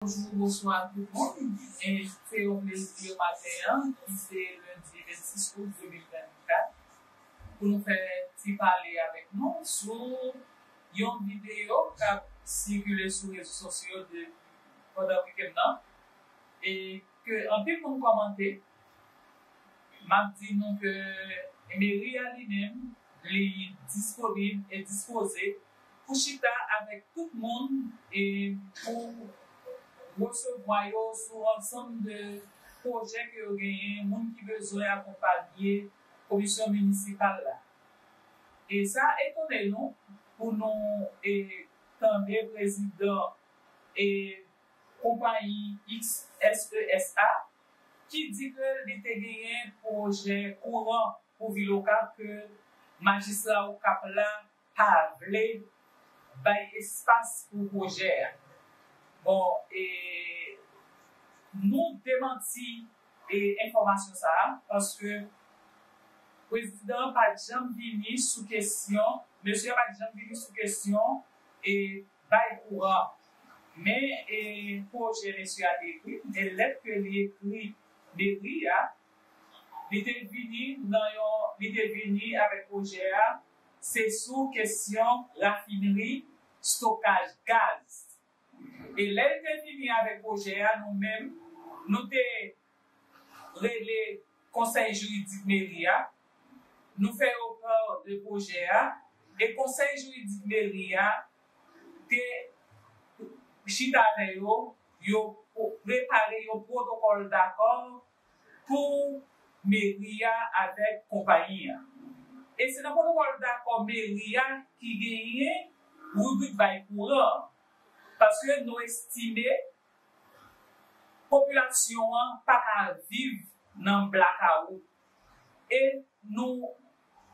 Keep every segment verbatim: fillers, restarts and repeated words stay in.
Bonjou, bonswa tout moun. E se yon plezi maten an, ki se lendi vennsis out de mil vennkat, pou nou fè ti pale avèk nou sou yon videyo k ap sikile sou rezo sosyo de pandan wikenn nan, e ke anpil moun kòmante. M ap di nou ke meri a li menm, li disponib e dispoze pou chita avèk tout moun e pou resevwa yo sou ansanm de pwojè ke yo genyen, moun ki bezwen akonpanye komisyon minisipal la. E sa etone nou pou nou e, tande prezidan e, konpayi X S E S A ki di ke li te genyen pwojè kouran pou vil Okap ke majistra Okap la pa vle bay espas pou pwojè a. Bon, e nou demanti e enfòmasyon sa a, paske prezidan an pa t janm vini sou kesyon, mesye a pa t janm vini sou kesyon e bay kouran. Men e pwojè mesye a te ekri, e lèt ke li ekri meri a, li te vini nan yon, li te vini avèk pwojè a, se sou kesyon rafinri stokaj gaz. E lè l te vini avèk pwojè a, nou menm, nou te rele konsèy jiridik meri a, nou fè yo pè de pwojè a, e konsèy jiridik meri a te chita avè yo, yo prepare yon pwotokòl dakò pou meri a avèk konpayi a. E se nan pwotokòl dakò meri a ki genyen ribrik bay kouran, paske nou estime popilasyon an pa ka viv nan blakawout. E nou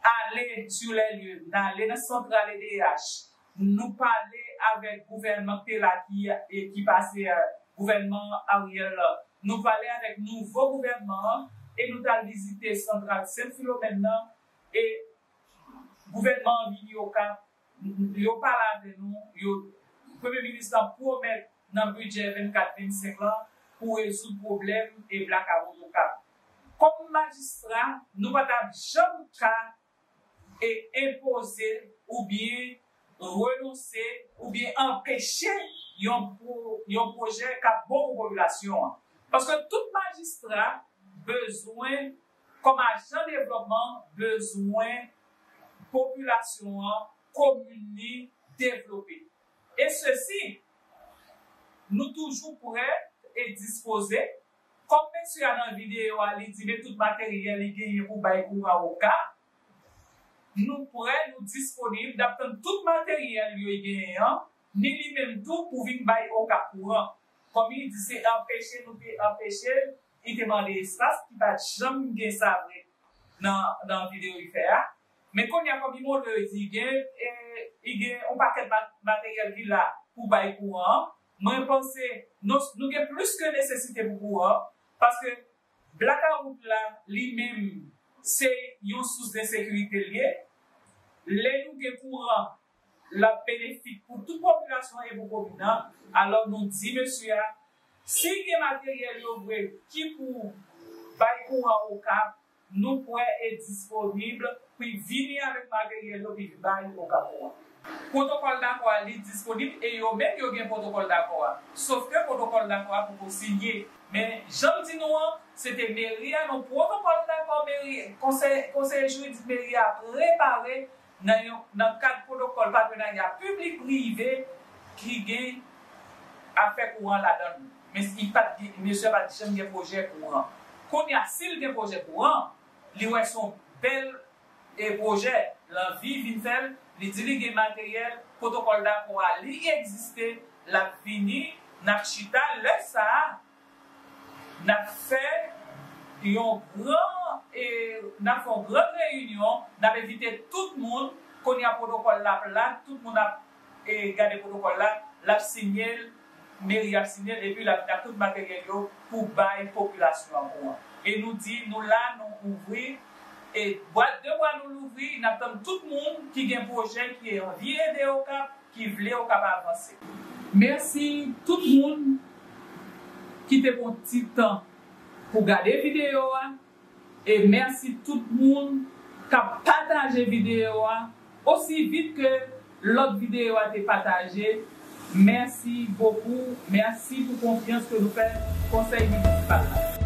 ale sou lè lye, n ale nan santral E D H, nou pale avèk gouvènman ki te la ki, e ki pase, e, gouvènman Ariel la. Nou pale avèk nouvo gouvènman an e nou t al vizite santral Sent Filomèn nan e gouvènman an vini Okap, yo pale avè nou, yo, premye minis lan pwomèt nan bidjè vennkat vennsenk lan pou rezoud pwoblèm e blakawout Okap. Kòm majistra, nou pa t ap janm ka e enpoze oubyen renonse oubyen anpeche yon pwo-, yon pwojè k ap bon pou popilasyon an. Paske tout majistra bezwen, kòm ajan devlòpman, bezwen popilasyon an, komin li devlope. E sesi, nou toujou prè e dispoze. Kòm mesye a nan videyo a, li di men tout materyèl li genyen pou bay kouran Okap, nou prè, nou disponib, n ap tann tout materyèl yo genyen an, ni li menm tou pou vin bay Okap kouran. Kòm li di se anpeche nou te anpeche l, li te mande espas, ki pa t janm gen sa vre nan, nan videyo li fè a. Men kounye a, kòm li montre yo, li di gen, e, li gen yon pakèt ma-, materyèl ki la pou bay kouran an. Mwen panse nou, nou gen plis ke nesesite pou kouran an, paske blakawout la, li menm, se yon sous de ensekirite l ye. Lè nou gen kouran, l ap benefik pou tout popilasyon e pou komin nan. Alò, nou di mesye a, si gen materyèl yo vre ki pou bay kouran Okap, nou prè e disponib pou vini avèk materyèl yo pou bay Okap kouran. Pwotokòl dakò a, li disponib e yo menm yo gen pwotokòl dakò a. Sof ke pwotokòl dakò a poko sinye. Men, jan m di nou an, se te meri a, nan pwotokòl dakò meri, konsèy, konsèy jiridik meri a prepare nan yon, nan kad pwotokòl patenarya piblik prive ki gen afè kouran ladan l. Men li pa t gen, mesye a pa t janm gen pwojè kouran. Kounye a, si l gen pwojè kouran, li wè se yon bèl e pwojè, l anvi vin fè l, li di li gen materyèl, pwotokòl dakò a, li egziste, l ap vini, n ap chita, lè sa a, n ap fè yon gran, e, n ap fè yon gran reyinyon, n ap envite tout moun, kounye a pwotokòl la ap la, tout moun ap, e, gade pwotokòl la, l ap siyen l, meri ap siyen l, epi l ap, l ap tout materyèl yo pou bay popilasyon an kouran. E nou di, nou la, nou ouvri, e bwa, de bwa nou louvri, n ap tann tout moun ki gen pwojè, ki anvi ede Okap, ki vle Okap avanse. Mèsi tout moun ki te pran ti tan pou gade videyo a. E mèsi tout moun k ap pataje videyo a osi vit ke lòt videyo a te pataje. Mèsi bokou. Mèsi pou konfyans ke nou fè konsèy minisipal la.